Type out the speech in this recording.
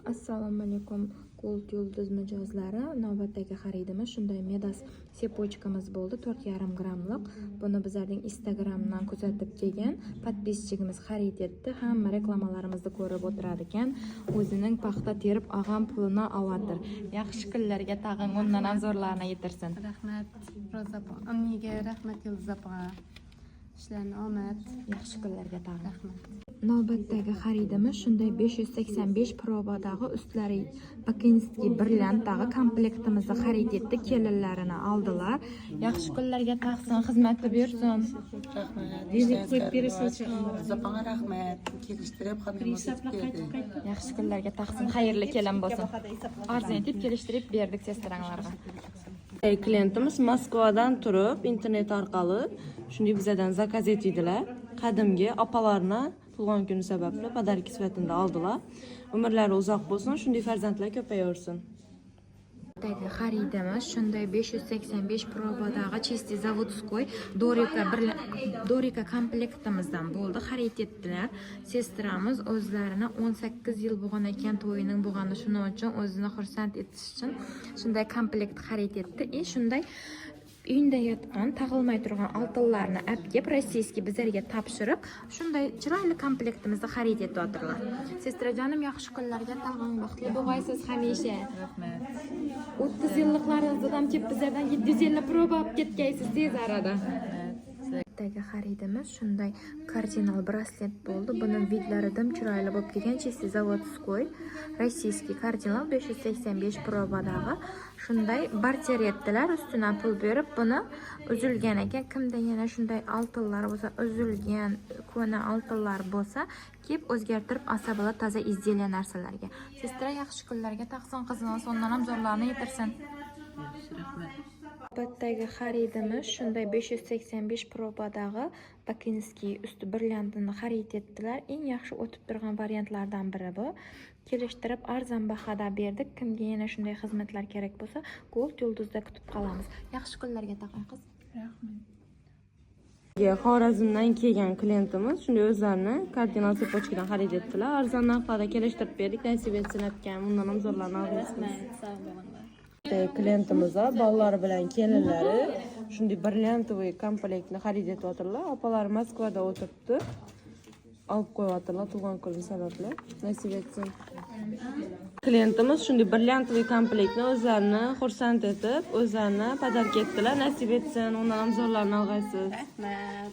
Assalomu alaykum, Gold Yulduz mijozlari. Navbatdagi xaridimiz shunday Midas цепочка miz bo'ldi, 4,5 grammliq. Buni bizlarning Instagramdan kuzatib kelgan подписчик imiz xarid etdi. Hamma reklamalarimizni ko'rib o'tirar ekan. O'zining paxta terib olgan pulini oladir. Yaxshi kunlarga tag'in undan ham zo'rlarini yetirsin. Rahmat, Ro'za opa. Anniga rahmat, Yulduz opaga. Ishlarni omad. Yaxshi kunlarga tag'in. Rahmat. Navbatdagi xaridimiz shunday 585 probadagi, ustlari бакинский brilliantdagi komplektimizni xarid etdi. Kelinlarini oldilar. Yaxshi kunlarga taqsin, xizmatni buyursin. Rahmat. Yuzuk qo'yib berasiz. Zapanga rahmat. Kelishtirib xonamiz berdi. Yaxshi kunlarga taqsin, xayrli kelin bo'lsin. Arzon etib kelishtirib berdik сестра nglarga. Klientimiz Moskvadan turib internet orqali shunday bizadan заказ etdilar. Qadimgi opalarni tug'ilgan kuni sababli подарки sifatida oldilar. Umrlari uzoq bo'lsin, shunday farzandlar ko'payaversin. Dagi xaridimiz shunday 585 probadagi чистый заводской Dorika bir Dorika komplektimizdan bo'ldi. Xarid etdilar. Сестра miz o'zlarini 18 yil bo'lgan ekan to'yining bo'lgani, shuning uchun o'zini xursand etish uchun shunday komplekt xarid etdi. И shunday uyda yotgan, tag'ilmay turgan oltinlarni olib kelib, российский bizlarga topshirib, shunday chiroyli komplektimizni xarid etyaptilar. Сестра jonim, yaxshi kunlarga tag'in, baxtli bo'lg'aysiz hamisha. Rahmat. 30 yilliklaringizdan kelib bizlardan 750 proba olib ketgaysiz tez arada. Dagi xaridimiz shunday kardinal braslet bo'ldi. Buni вид lari dim chiroyli bo'lib kelgan. Чистый заводской российский kardinal 585 probadagi shunday barter etdilar. Ustidan pul berib, buni uzilgan ekan. Kimda yana shunday oltinlar bo'lsa, uzilgan ko'na oltinlar bo'lsa, kelib o'zgartirib olsa bo'ladi toza изделие narsalarga. Сестра, yaxshi kunlarga taqsin, qizimiz undan ham zo'rlarni yetirsin. Yaxshi, rahmat. Navbatdagi xaridimiz shunday 585 probadagi бакинский usti brilliantini xarid etdilar. Eng yaxshi o'tib turgan variantlardan biri bu. Kelishtirib arzon bahoda berdik. Kimga yana shunday xizmatlar kerak bo'lsa, Gold Yulduzda kutib qolamiz. Yaxshi kunlarga taqin, qiz. Rahmat. Xorazmdan kelgan klientimiz shunday o'zlarini kardinal цепочка dan xarid etdilar. Arzon narxlarda kelishtirib berdik. Nasib etsin, akam, undan ham zo'rlarni olg'aysiz. Sog' bo'linglar. Klientimiz bolalari bilan kelinlari shunday бриллиантовый komplektni xarid etyaptilar. Opalari Moskvada o'tiribdi. Olib qo'yyaptilar tug'ilgan kuni sababli. Nasib etsin. Klientimiz shunday бриллиантовый komplektni o'zlarini xursand etib, o'zlarini подарка etdilar. Nasib etsin, undan ham zo'rlarni olg'aysiz. Rahmat.